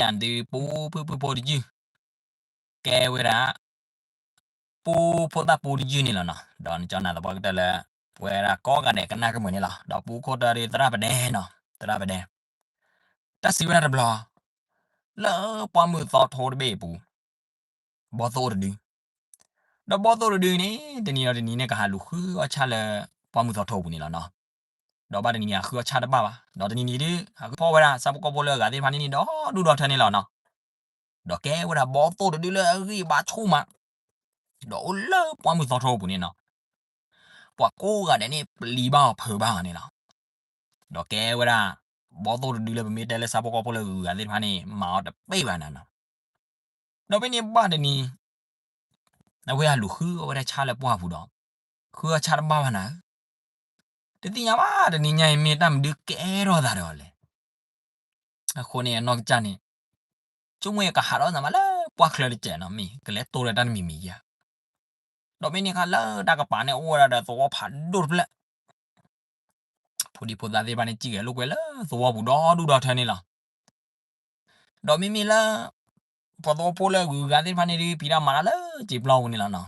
ယၤဒုးပူၤဖုၣ်ဖုၣ်ဖိတယုၢ်, ကဲဝဲဒၣ် ပူၤဖိသၣ်ပူၤတယုၢ်န့ၣ်လီၤနီၤ. ဒီးနကၠီနၤသပှၢ်ကတၢၢ်လၢ ပဝဲဒၣ်ကိးဂၤဒဲးကနၣ်ကမုာ်န့ၣ်လီၤ. ဒီးပူၤခိၣ်တၢ်ဒုးသရၣ်ပဒဲနီၤ, သရၣ်ပဒဲ တၢ်စံးဝဲဒၣ်တဘျီ လၢပှၢ်မုၢ်သီထိတဘ့ၣ်အပူၤ ဘီၣ်သိၣ်အိၣ်တဒု, ဒီးဘီၣ်သိၣ်တဒုန့ၣ် တနံၤဒီးတနံၤန့ၣ် ကဟးလူၤဃုအီၣ်ဆၣ်လၢပှၢ်မုၢ်သီထိပူၤန့ၣ်လီၤနီၤ. ဒီးဘၣ်တနံၤန့ၣ် ဟးဃုအီၣ်ဆၣ်တဘၣ်ဘၣ်, ဒီးတနံၤန့ၣ်ဒုး ဟးဃုဖီၣ်ဝဲဒၣ်ဆၣ်ဖိကီၢ်ဖိလၢအဂၤသ့ၣ်တဖၣ်န့ၣ်န့ၣ် ဒီဒူၣ်ဒီထၢန့ၣ်လီၤနီၤ. ဒီးကဲဝဲဒၣ်ဘီၣ်သိၣ်တဒုလၢအဂံၢ်အဘါဆူၣ်မး, ဒီးအိၣ်လၢပှၢ်မုၢ်သီထိပူၤန့ၣ်နီၤ. ပှၤကိးဂၤဒဲးန့ၣ် ပျံၤဘၣ်အီၤဖုးဘၣ်အီၤန့ၣ်လီၤ. ဒီးကဲဝဲဒၣ် ဘီၣ်သိၣ်တဒုလၢပမ့ၢ်တဲလၢဆၣ်ဖိကီၢ်ဖိလၢအဂၤသ့ၣ်တဖၣ်န့ၣ် မၤအီၤတပ့ၢ်ဘၣ်နၤနီၤ. ဒီးဖဲန့ၣ်ဘၣ်တနံၤ အဝဲဟးလူၤဃုအီၣ်ဝဲဒၣ်ဆၣ်လၢပှၢ်ပူၤဒီး ဃုအီၣ်ဆၣ်တဘၣ်ဘၣ်နၤဧၢ, တသ့ၣ်ညါဘၣ်တနံၤညါအံၤမ့ၢ်တၢ်မနုၤကဲထီၣ်သးဒီးအီၤလဲၣ်. အဃိန့ၣ် အနီၢ်ကစၢ်န့ၣ် ဆိကမိၣ်အကဟးထီၣ်သးမးလၢပှၢ်ချၢတစဲးနီၤ, မ့ၢ်ကလဲၤတိၢ်လၢတၢ်တမံၤမံၤဧါ. ဒီးဖဲန့ၣ်အခါလၢတၢ်ကပၤန့ၣ်အိၣ်ဝဲဒၣ်ဒီးသဝီဖးဒိၣ်တဖျၢၣ်, ဖိဒံဖိသၣ်သ့ၣ်တဖၣ်န့ၣ် စံၣ်ဂဲၤလိာ်ကွဲလၢသဝီပူၤဒီဒူၣ်ဒီထၢန့ၣ်လီၤ. ဒီးမ့မ့ၢ်လၢ ပှၤသဝီဖိလၢအဂုၤအဂၤသ့ၣ်တဖၣ်န့ၣ်ဒုး ဖံးတၢ်မၤတၢ်လၢစံာ်ပျီပူၤန့ၣ်လီၤနီၤ.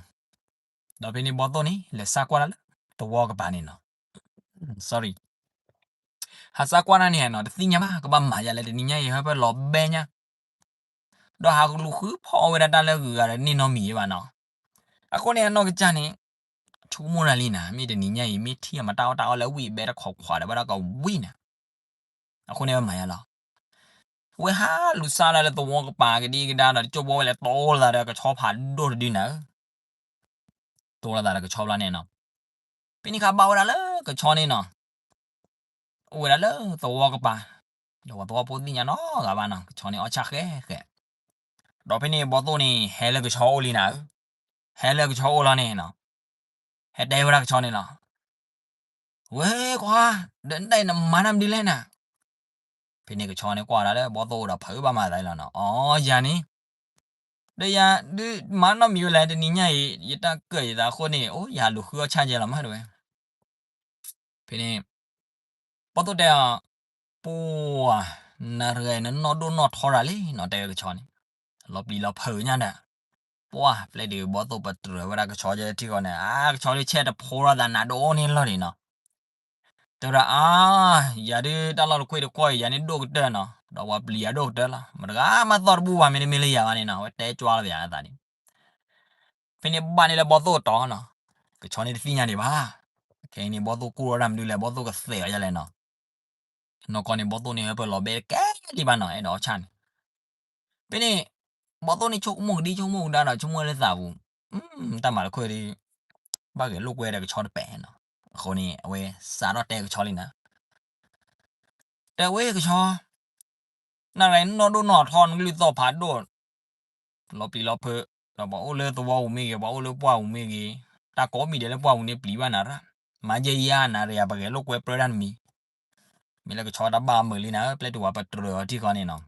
ဒီးဖဲန့ၣ်ဘီၣ်သိၣ်န့ၣ် လဲၤစါကွၢ်တၢ်လၢသဝီကပၤန့ၣ်နီၤ, sorry, ဟးစါကွၢ်တၢ်န့ၣ်နီၤ တသ့ၣ်ညါဘၣ် ကဘၣ်မၤယၤလဲၣ် တနံၤညါအံၤ ဟဲဖဲလီၤဘဲညါ ဒီးဟးလူၤဃုဖီၣ်ဝဲဒၣ်တၢ်လၢအဂုၤအဂၤဒီးန့ၢ်နီတမံၤဘၣ်နီၤ. အဃိန့ၣ်အနီၢ်ကစၢ်န့ၣ် ဆိကမိၣ်တၢ်လံနၤ, မ့ၢ်တနံၤညါအံၤ မ့ၢ်ထံၣ်အမတၢ်အီၣ်တၢ်အီလၢအဝံၣ်အဘဲတခီးခွးဒီး ဘၣ်ဒီးကဝံၣ်နၤ. အဃိန့ၣ်ဝဲမၤယၤလီၤ. ဝဲဟးလူၤစါလၢသဝီကပၤကဒံကဒါဒီး တကၠိဘီဝဲလဲၤတိၢ်လိာ်သးဒီးကဆီဖးဒိၣ်တဒုနၤဧၢ, တိၢ်လိာ်သးဒီးကဆီဖျါန့ၣ်နီၤ. ဖဲန့ၣ်အခါဘၣ်ဝဲဒၣ်လၢကဆီန့ၣ်နီၤ အိၣ်ဝဲဒၣ်လၢသဝီကပၤ, ဒီးပှၤသဝီဖိသ့ၣ်ညါနီတဂၤဘၣ်နီၤ, ကဆီန့ၣ်အီၣ်ဆၣ်ဃဲဃဲ. ဒီးဖဲန့ၣ်ဘီၣ်သိၣ်န့ၣ် ဟဲလၢကဆီအိၣ်လံနၤဧၢ, ဟဲလၢကဆီအိၣ်လီၤန့ၣ်နီၤ, ဟဲတဲဝဲဒၣ်ကဆီန့ၣ်လီၤ. ဝဲခွါ, ဒီးနဒၣ်အံၤနမၤတၢ်မနုၤလဲၣ်နၤ. ဖဲန့ၣ်ကဆီန့ၣ်ကွၢ်ဒၣ်လၢဘီၣ်သိၣ်ဒီးဖုးဘၣ်မၤသးလီၤနီၤ, အီ ယၤန့ၣ် ဒီးယၤဒုးမၤနီတမံၤဝဲလဲၣ် တနံၤညါအံၤ ယတၢ်ကၢၣ်ယသးအဃိန့ၣ် အိၣ်ယၤလူၤဃုအီၣ်ဆၣ်ယဲလီၤမးတဲဝဲ. ဖဲန့ၣ် ဘီၣ်သိၣ်တဲအီၤ, ပှၤ, နၤတဂၤအံၤနနီၢ်ဒိၣ်နီၢ်ထီတၢ်လံနီၤ တဲဝဲကဆီန့ၣ်, လီၤပျံၤလီၤဖုးညါဒီး, ပှၤ ပျဲဒုးဘီၣ်သိၣ်ပတြၢၤဝဲဒၣ်ကဆီယဲထံဃီန့ၣ် အါ ကဆီဒုးဆဲးတဖိထီၣ်သးနးဒိၣ်န့ၢ်လီၤဒံးနီၤ. တဲဝဲဒၣ်အါ, ယၤဒုးတၢ်လီၢ်တခွ့ၣ်တခွီၣ်အံၤ ယၤန့ၣ်ဒိၣ်ကတၢၢ်နီၤ, ဒီးပှၤပျံၤယၤဒိၣ်ကတၢၢ်လီၤ, မတဂၤမၤသီၣ်တဘူၣ်ဘၣ် မ့တမ့ၢ်လၢယၤဘၣ်န့ၣ်နီၤ, အဝဲတဲကွၢ်လီၤပယၤအသးန့ၣ်. ဖဲန့ၣ်ဘၣ်န့ၣ်လၢဘီၣ်သိၣ်အတီၤနီၤ, ကဆီန့ၣ်တသ့ၣ်ညါဒံးဘၣ်. ခဲအံၤန့ၣ် ဘီၣ်သိၣ်ကူၣ်ထီၣ်တၢ်မနုၤလဲၣ် ဘီၣ်သိၣ်ကသဲးအီၤယဲလဲၣ်နီၤ. နီၢ်ကီၢ်န့ၣ် ဘီၣ်သိၣ်န့ၣ် ဟဲပၢၢ်လီၤဘဲတကဲလံဘၣ်နီၤ အဲၣ်ဒိးအီၣ်ဆၣ်န့ၣ်. ဖဲန့ၣ် ဘီၣ်သိၣ်န့ၣ်ဆိကမိၣ်ကဒံဆိကမိၣ်ကဒါဒီး ဆိကမိၣ်လၢသးပူၤ, တၢ်မၤတခီဒီး ဘၣ်ဂဲၤလိာ်ကွဲဒီးကဆီတပဲာ်နီၤ. အဃိန့ၣ် အဝဲစးထီၣ်တဲကဆီလံနၤ, တဲဝဲကဆီ နၤရၤနီၢ်ဒိၣ်နီၢ်ထီ နကလုၢ်သီၣ်ဖးဒိၣ် လီၤပျံၤလီၤဖုး, ဒီးပှၤအိၣ်လၢသဝီပူၤမ့ၢ်ဂ့ၤ ပှၤအိၣ်လၢပှၢ်ပူၤမ့ၢ်ဂ့ၤ, တၢ်ကိးမံၤဒဲးလၢပှၢ်ပူၤန့ၣ်ပျံၤဘၣ်နၤရၣ်, မၤယဲယါနၤရၤယၤ ပဂဲၤလိာ်ကွဲပြၢတၢ်တမံၤ. မ့ၢ်လၢကဆီတၢ်ဘၣ်မုာ်လံနၤဧၢ ပျဲတုၤဝဲပတြၢၤအီၤထံဃီန့ၣ်နီၤ.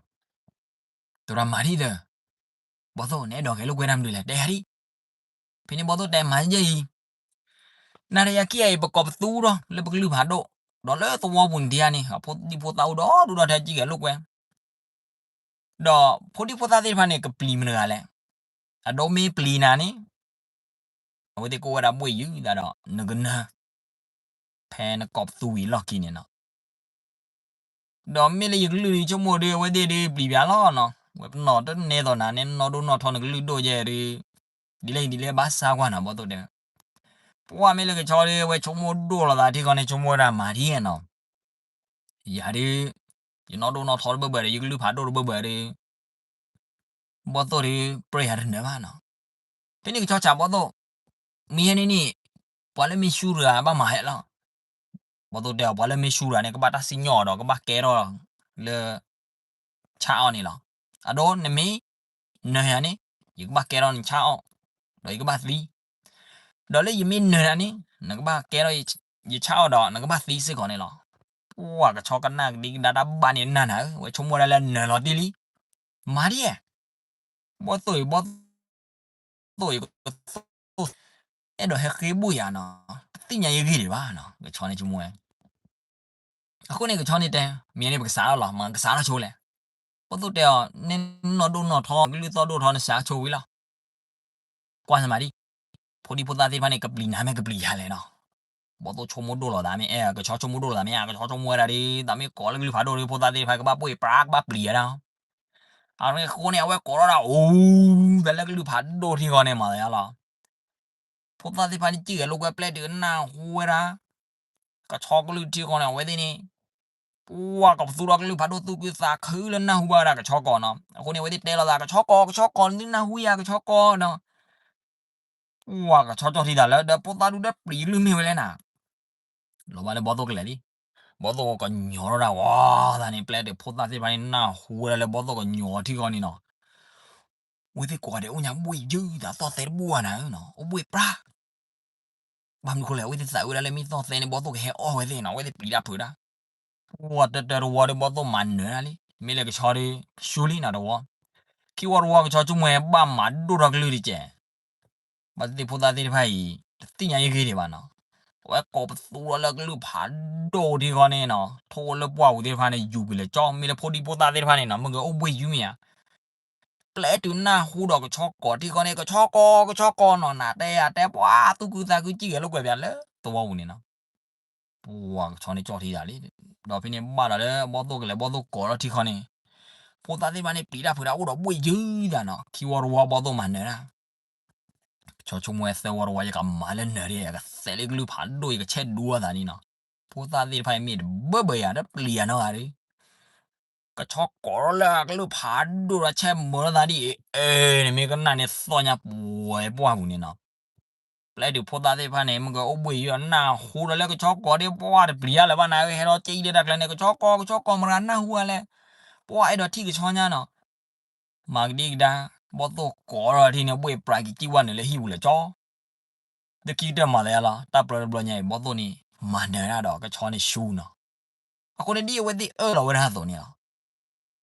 တဲဝဲဒၣ်မၤဒ်ဒီး, ဘီၣ်သိၣ် နအဲၣ်ဒိးဂဲၤလိာ်ကွဲတၢ်မနုၤလဲၣ် တဲယၤဒံး. ဖဲန့ၣ်ဘီၣ်သိၣ်တဲမၤယဲယံၤ နၤရၤယၤခံဂၤအံၤ ပကိးပသူဒီး လၢပကလုၢ်ဖးဒိၣ်, ဒီးလၢသဝီပူၤနံၤဒံးဧါန့ၣ် အဖိဒံဖိသၣ်အိၣ်ဒီဒူၣ်ဒီထၢ စံၣ်ဂဲၤလိာ်ကွဲ, ဒီးဖိဒံဖိသၣ်သ့ၣ်တဖၣ်န့ၣ် ကပျံၤမတၤတဂၤလဲၣ်. အဒိမ့ၢ်ပျံၤနၤန့ၣ် အဝဲသ့ၣ်ကိးဝဲဒၣ်ဘှ့ၣ်ယုၤသးဒီး နကနၢၤ ဖဲနကိးပသူဝံၤအလီၢ်ခံန့ၣ်နီၤ. ဒီးမ့ၢ်လၢယကလုၢ်ဒုး ဆိကမိၣ်ဒုး အဝဲသ့ၣ်ဒုးပျံၤပၠးလီၤနီၤ. ဝဲပနီၣ်တန့ၢ်သိးနၤန့ၣ် နီၢ်ဒိၣ်နီၢ်ထီနကလုၢ်ဒိၣ်ယဲဒုး, ဒ်လဲၣ်ဒ်လဲၣ်ဘၣ်စၢ်ကွၢ်နၤ ဘီၣ်သိၣ်တဲ. ပှၢ်မ့ၢ်လၢကဆီဒုး အဝဲဆိကမိၣ်ဒိၣ်လိာ်သးထံဃီန့ၣ် ဆိကမိၣ်ဝဲဒၣ်မၤဒ်နီၤ. ယၤဒုး ယနီၢ်ဒိၣ်နီၢ်ထီတဘၢၣ်ဘၢၣ်ဒီး ယကလုၢ်ဖးဒိၣ်တဘၢၣ်ဘၢၣ်ဒီး ဘီၣ်သိၣ်ဒုး ပြၢယၤတနၢၤဘၣ်နီၤ. ဖဲန့ၣ်ကဆီစံးဘီၣ်သိၣ်, မ့ၢ်ဟဲန့ၣ်န့ၣ် ပှၤလၢမ့ၢ်ဆူၣ်တဂၤဘၣ်မၤဟဲလီၤ. ဘီၣ်သိၣ်တဲအီၤ ပှၤလၢမ့ၢ်ဆူၣ်တဂၤန့ၣ် ကဘၣ်တၢ်စံၣ်ညီၣ်အီၤဒီး ကဘၣ်ကဲထီၣ်လၢ ဆၣ်အီၣ်န့ၣ်လီၤ. အဒိ နမ့ၢ်နၢၤယၤန့ၣ် ယကဘၣ်ကဲထီၣ်နဆၣ်အီၣ် ဒီးယကဘၣ်သံ, ဒီးလၢယမ့ၢ်နၢၤနၤန့ၣ် နကဘၣ်ကဲထီၣ်ယဆၣ်အီၣ်ဒီး နကဘၣ်သံစ့ၢ်ကီးန့ၣ်လီၤ. ပှၢ်ကဆီကနၣ်ကဒံကဒါတၢ်ဘၣ်န့ၣ်နၢ်နၤဧၢ, ဝဲဆိကမိၣ်ဒၣ်လၢနၢၤလီၤတံၢ်လံ. မၤဒ်ဧါ ဘီၣ်သိၣ်အံၤ ဘီၣ်သိၣ်အံၤ အဲၣ်ဒိးဟဲဃ့ဘူၣ်ယၤနီၤ, တသ့ၣ်ညါယဂ့ၢ်ဒံးဘၣ်နီၤ ကဆီန့ၣ်ဆိကမိၣ်ဝဲ. အဃိန့ၣ်ကဆီန့ၣ်တဲ မ့ၢ်န့ၣ်ပကစးထီၣ်လီၤ မ့ၢ်ကစးထီၣ်ဆိလဲၣ်. ဘီၣ်သိၣ်တဲအီၤ, နနီၢ်ဒိၣ်နီၢ်ထီ ကလုၢ်သီၣ်ဒိၣ်ထီ နစးဆိဝံၤလီၤ. ကွၢ်စမၤဒံး, ဖိဒံဖိသၣ်သ့ၣ်တဖၣ်န့ၣ် ကပျံၤနၤမ့ၢ်ကပျံၤယၤလဲၣ်နီၤ. ဘီၣ်သိၣ်ဆိကမိၣ်ဒိၣ်လီၤသးမ့ၢ်အဲၣ် ကဆီဆိကမိၣ်ဒိၣ်လီၤသးမ့ၢ် ကဆီဆိကမိၣ်ဝဲဒၣ်ဒီး သးမ့ၢ်ကိးလၢကလုၢ်ဖးဒိၣ်ဒီး ဖိသၣ်သ့ၣ်တဖၣ်ကဘၣ်ပှ့ၤပြးကဘၣ်ပျံၤယၤဒၣ်. အဃိန့ၣ် အဝဲကိးထီၣ်ဒၣ်အိၣ် သးလၢကလုၢ်ဖးဒိၣ်ထံဃီန့ၣ် မၤသးယါလီၤ. ဖိသၣ်သ့ၣ်တဖၣ်န့ၣ် စံၣ်ဂဲၤလိာ်ကွဲပျဲတုၤနၢ်ဟူဝဲဒၣ် ကဆီကလုၢ်ထံဃီန့ၣ် အဝဲသ့ၣ်န့ၣ် ပှၤကပသူထီၣ်ကလုၢ်ဖးဒိၣ်သူၣ်ခုသးခုလၢနၢ်ဟူဘၣ်ဝဲဒၣ်ကဆီကိးနီၤ. အဃိန့ၣ် အဝဲသ့ၣ်တဲလိာ်သး ကဆီကိး ကဆီကိး သုနၢ်ဟူယၤ ကဆီကိးနီၤ. ပှၤကဆီကၠီထံသးလၢ ဒီးဖိသၣ်ဒူၣ်ဒီးပျံၤကလုၢ်မ့ၢ်ဝဲလဲၣ်နၤ. လီၤဘၣ်လၢဘီၣ်သိၣ်ကလဲၤလံ. ဘီၣ်သိၣ်ကညီထီၣ်ဒၣ်ဝဲသးန့ၣ် ပျဲတုၤဖိသၣ်သ့ၣ်တဖၣ်န့ၣ် နၢ်ဟူဝဲဒၣ်လၢဘီၣ်သိၣ်ကညီထံဃီန့ၣ်နီၤ. ဝဲသ့ၣ်ကိးဂၤဒဲးအိၣ်ညါဘှ့ၣ်ယုၢ်သး သီၣ်သဲတဘူၣ်ဘၣ်နၤဧၢနီၤ အိၣ်ဘှ့ၣ်ပြး ဘၣ်မနုၤဃိလဲၣ် အဝဲသ့ၣ်သးဝဲဒၣ်လၢမ့ၢ်သီၣ်သဲန့ၣ် ဘီၣ်သိၣ်ကဟဲအီၣ်ဝဲသ့ၣ်နီၤ အဝဲသ့ၣ်ပျံၤတၢ်ဖုးတၢ်. ပှၤတတၢၢ်တဝီဒီးဘီၣ်သိၣ်မၤနၢၤတၢ်လံ မ့ၢ်လၢကဆီဒီး ရှူလံနီၤတဝီ. ခံဝီတဝီကဆီဆိကမိၣ်ဝဲဘၣ်မၤဒိၣ်ထီၣ်ကလုၢ်တကဲး ဘၣ်သ့ၣ်သ့ၣ်ဖိသၣ်သ့ၣ်တဖၣ်အံၤ တသ့ၣ်ညါယဂ့ၢ်ဒံးဘၣ်နီၤ. အဝဲကိးပသူထီၣ်လၢကလုၢ်ဖးဒိၣ်ထံဃီန့ၣ်နီၤ ထိၣ်လၢပှၢ်ပူၤသ့ၣ်တဖၣ်န့ၣ် ယူၤကွံာ်လၢကၠီ မ့ၢ်လၢဖိဒံဖိသၣ်သ့ၣ်တဖၣ်န့ၣ်နီၤ မ့ၢ်ဂ့ၤအိၣ်ဘှ့ၣ်ယုၢ်မ့ၢ်ဧါ ပျဲတုၤနၢ်ဟူဒီးကဆီကိးထံဃီန့ၣ် ကဆီကိး ကဆီကိးနီၤ နၤတဲယၤတဲ ပှၤသူၣ်ခုသးခုစံၣ်ဂဲၤလိာ်ကွဲပၠးလၢသဝီပူၤန့ၣ်နီၤ. ပှၤကဆီန့ၣ်ကၠီထံသးလံ. ဒီးဖဲန့ၣ်ဘၣ်ဒီးလၢဘီၣ်သိၣ်ကလဲၤဘီၣ်သိၣ်ကိးထီၣ်ထံဃီန့ၣ် ဖိသၣ်သ့ၣ်တဖၣ်န့ၣ် ပျံၤတၢ်ဖုးတၢ်အိၣ်ဒီးဘှ့ၣ်ယုၢ်သးနီၤ ခံဝီတဝီဘီၣ်သိၣ်မၤနၢၤတၢ် ကဆီဆိကမိၣ်ဝဲသၢဝီတဝီ ယကမၤလၢနၢၤဒီး ယကသဲးလၢကလုၢ်ဖးဒိၣ် ယကဆဲးဒူအီၣ်သးန့ၣ်နီၤ. ဖိသၣ်သ့ၣ်တဖၣ်အံၤမ့ၢ်တဘၢဘၢယၤ တပျံၤယၤနီတဂၤဒီး ကဆီကိးထီၣ်လၢအကလုၢ်ဖးဒိၣ်ဒီးဆဲးမၢထီၣ်သးဒ်အံၤ အၢ နမ့ၢ်ကနၣ်န့ၣ်သီၣ်ညါပှဲၤပှၢ်ပူၤန့ၣ်နီၤ. ပျဲတုၤဖိသၣ်သ့ၣ်တဖၣ်န့ၣ် မ့ၢ်ဂ့ၤအိၣ်ဘှ့ၣ်ယုၢ် နၢ်ဟူဒီးလၢကဆီကိးဒီး ပှၤတပျံၤယၤလၢၤဘၣ်နၤဧၢ ဟဲထီၣ်က့အံၤဒီးတၢ်ကျဲန့ၣ် ကဆီကိး ကဆီကိး မတၤနၢ်ဟူဧါလဲၣ် ပှၤအဲၣ်ဒိးထံၣ်ကဆီညါနီၤ. မၤကဒံကဒါ ဘီၣ်သိၣ်ကိးထီၣ်ထံန့ၣ် ဘှ့ၣ်ပြးက့ၤစံၣ်ဝဲနုာ်လၢဟံၣ်ပူၤလၢကၠီ လၢခံကတၢၢ်မၤသးယါလီၤ တၢ်ပြၢတဘျီညါအံၤ ဘီၣ်သိၣ်န့ၣ် မၤနၢၤတၢ်ဒီးကဆီန့ၣ်ရှူနီၤ. အဃိန့ၣ်ဒ်အဝဲသ့ၣ်အၢၣ်လီၤဝဲဒၣ်အသိးန့ၣ်လီၤ.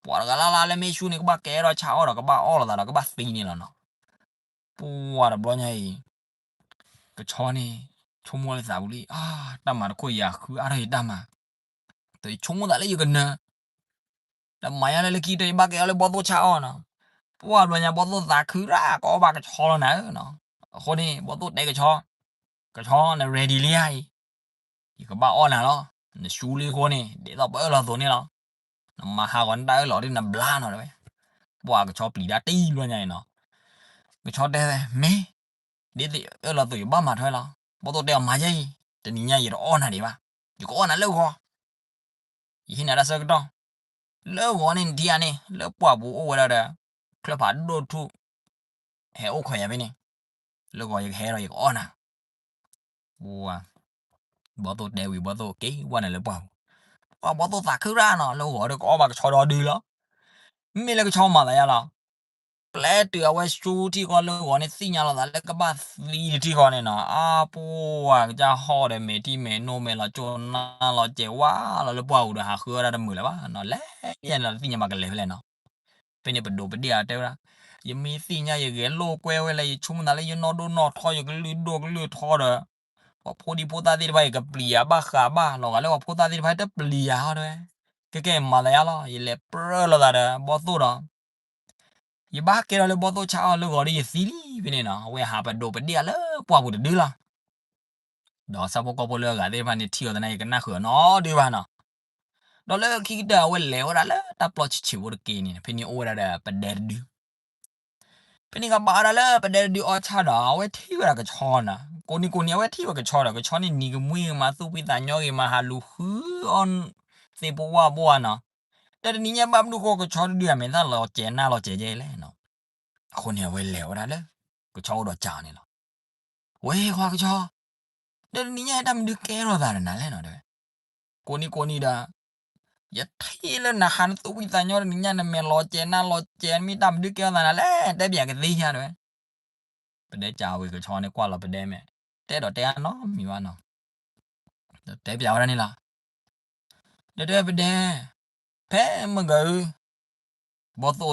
ပှၤတဂၤလၢ်လၢ်လၢမ့ၢ်ရှူန့ၣ် ကဘၣ်ကဲထီၣ်ဆၣ်အီၣ်ဒီး ကဘၣ်အီၣ်လိာ်သးဒီး ကဘၣ်သံန့ၣ်လီၤနီၤ. ပှၤတဘျီညါအံၤ ကဆီန့ၣ် ဆိကမိၣ်လၢသးပူၤလံ အါ တၢ်မၤတခိၣ်ယၤဃုအါထီၣ်ယတၢ်မၤ ဒီးယဆိကမိၣ်သးလၢယကနၢၤ ဒီးမၤယါလၢလၢခံတၢၢ်ယဘၣ်ကဲအီၤလၢဘီၣ်သိၣ်ဆၣ်အီၣ်နီၤ. ပှၤဘျီညါဘီၣ်သိၣ်သးခုရၣ် ကအီၣ်ဘၣ်ကဆီလီၤနၤဧၢနီၤ. အဃိန့ၣ် ဘီၣ်သိၣ်တဲကဆီ, ကဆီ န ready လံဧါအံၤ, ယကဘၣ်အီၣ်နၤလီၤ. နရှူလံအဃိန့ၣ် ဒ်သိးပအၢၣ်လီၤအသိးန့ၣ်လီၤ. နမၤဟးဂီၤနတၢ်အၢၣ်လီၤဒ်နဘျါနီၤတဲဝဲ. ပှၤကဆီပျံၤတၢ်တံၢ်ဘျီညါအံၤနီၤ. ကဆီတဲဝဲ မ့ၢ် ဒ်သိးအၢၣ်လီၤအသိးယဘၣ်မၤထွဲလီၤ. ဘီၣ်သိၣ်တဲအီၤ မၤယဲအံၤ, တနံၤညါယတအီၣ်နၤဒံးဘၣ်, ယကအီၣ်နၤလၢဂီၤ ယဟ့ၣ်နၤတၢ်ဆၢကတီၢ်, လၢဂီၤန့ၣ် နထံၣ်ဧါန့ၣ် လၢပှၢ်ပူၤအိၣ်ဝဲဒၣ်ဒီး ချၢၣ်ဖးဒိၣ်ထူၣ် ဟဲအိၣ်ခိးယၤဖဲန့ၣ်, လၢဂီၤယကဟဲဒီးယကအီၣ်နၤ. ပှၤ ဘီၣ်သိၣ်တဲဝံၤ ဘီၣ်သိၣ်က့ၤဝဲနၤလၢပှၢ်ပူၤ, ပှၤဘီၣ်သိၣ်သးခုရၣ်နီၤ လၢဂီၤဒီးကအီၣ်ဘၣ်ကဆီဒီဒုလီၤ. မ့ၢ်လၢကဆီမၤသးယါလီၤ. ပျဲတုၤအဝဲရှူထံၣ်ဃီလၢဂီၤန့ၣ်သ့ၣ်ညါလီၤသးလၢကဘၣ်သံတထံၣ်ဃီန့ၣ်နီၤ, အါပှၤကစၢ်ဟီၣ်ဒီးမဲာ်ထံမဲာ်နိမဲာ်လီၤကၠိၣ်နၢ်လီၤစဲးဝါလီၤလၢပှၢ်ပူၤဒီးဟးဃုဝဲဒၣ်တမုာ်လၢၤဘၣ်နီၤ, လဲၤယဲန့ၣ်တသ့ၣ်ညါဘၣ်ကလဲၤဖဲလဲၣ်နီၤ. ဖဲန့ၣ်ပဒိးပဒ့ၣ်အတဲဝဲဒၣ်, ယမ့ၢ်သ့ၣ်ညါယဂဲၤလိာ်ကွဲဝဲလဲၣ် ယဆိကမိၣ်သးလၢယနီၢ်ဒိၣ်နီၢ်ထီ ယကလုၢ်ဒိၣ်ကလုၢ်ထီဒီး ပှၤဖိဒံဖိသၣ်သ့ၣ်တဖၣ်အံၤ ကပျံၤယၤဘၣ်ဃးဘၣ် လီၤဂာ်လၢပှၤဖိသၣ်သ့ၣ်တဖၣ်တပျံၤယၤဟီတဲဝဲ. ကဲကဲမၤသးယါလီၤ ယလဲၤပြၢလိာ်သးဒီးဘီၣ်သိၣ်ဒီး ယဘၣ်ကဲထီၣ်လၢဘီၣ်သိၣ်ဆၣ်အီၣ်လၢဂီၤဒီးယသံလံဖဲန့ၣ်နီၤ, အဝဲဟးပဒိးပဒ့ၣ်အလၢပှၢ်ပူၤတဒုလီၤ. ဒီးဆၣ်ဖိကီၢ်ဖိလၢအဂၤသ့ၣ်တဖၣ်န့ၣ်ထံၣ်အီၤသနာ်က့ ယကနၣ်ဃုာ်အီၤနီတဒုဘၣ်နီၤ. ဒီးလၢခံကတၢၢ်အဝဲလဲၤဝဲဒၣ်လၢတၢ်ပျီဆံးဆံးဖိတက့ၢ်န့ၣ် ဖဲန့ၣ်အိၣ်ဝဲဒၣ်ဒီးပဒဲတဒု ဖဲန့ၣ်ကဘၣ်ဝဲဒၣ်လၢပဒဲတဒုအီၣ်ဆၣ်ဒီး အဝဲထံၣ်ဝဲဒၣ်ကဆီနီၤ, ကိးနံၤကိးနံၤအဝဲထံၣ်ဝဲကဆီဒီး ကဆီန့ၣ်နံၤကမှံဂ့ၤမး သူၣ်ဖှံသးညီဂ့ၤမး ဟးလူၤဃုအီၣ်သ့ၣ်ဖိဝၣ်ဖိဧါနီၤ. ဒီးတနံၤညါဘၣ်မနုၤဃိကဆီတဒုအမဲာ်သၣ်လီၤစဲးနၢ်လီၤစဲးကဲလဲၣ်နီၤ. အဃိန့ၣ် အဝဲလဲၤဝဲဒၣ်လၢ ကဆီအိၣ်ဒီးစံးအီၤန့ၣ်လီၤ. ဝဲခွါကဆီ, ဒီးတနံၤညါတၢ်မနုၤကဲထီၣ်သးဒီးနၤလဲၣ်နီၤတဲဝဲ. ကိးနံၤကိးနံၤဒီး ယထံၣ်လၢနဟးနသူၣ်ဖှံသးညီတနံၤညါ နမဲာ်လီၤစဲးနၢ်လီၤစဲး မ့ၢ်တၢ်မနုၤကဲထီၣ်သးနၤလဲၣ် တဲပၠးကသ့ဧါတဲဝဲ. ပဒဲကးဝံၤကဆီန့ၣ်ကွၢ်လီၤပဒဲမဲာ် တဲဒီးတဲအါနီတမံၤဘၣ်နီၤ. ဒီးတဲပၠးဝဲဒၣ်န့ၣ်လီၤ. ဒီးတဲပဒဲ, ဖဲမုၢ်ကၢအု, ဘီၣ်သိၣ်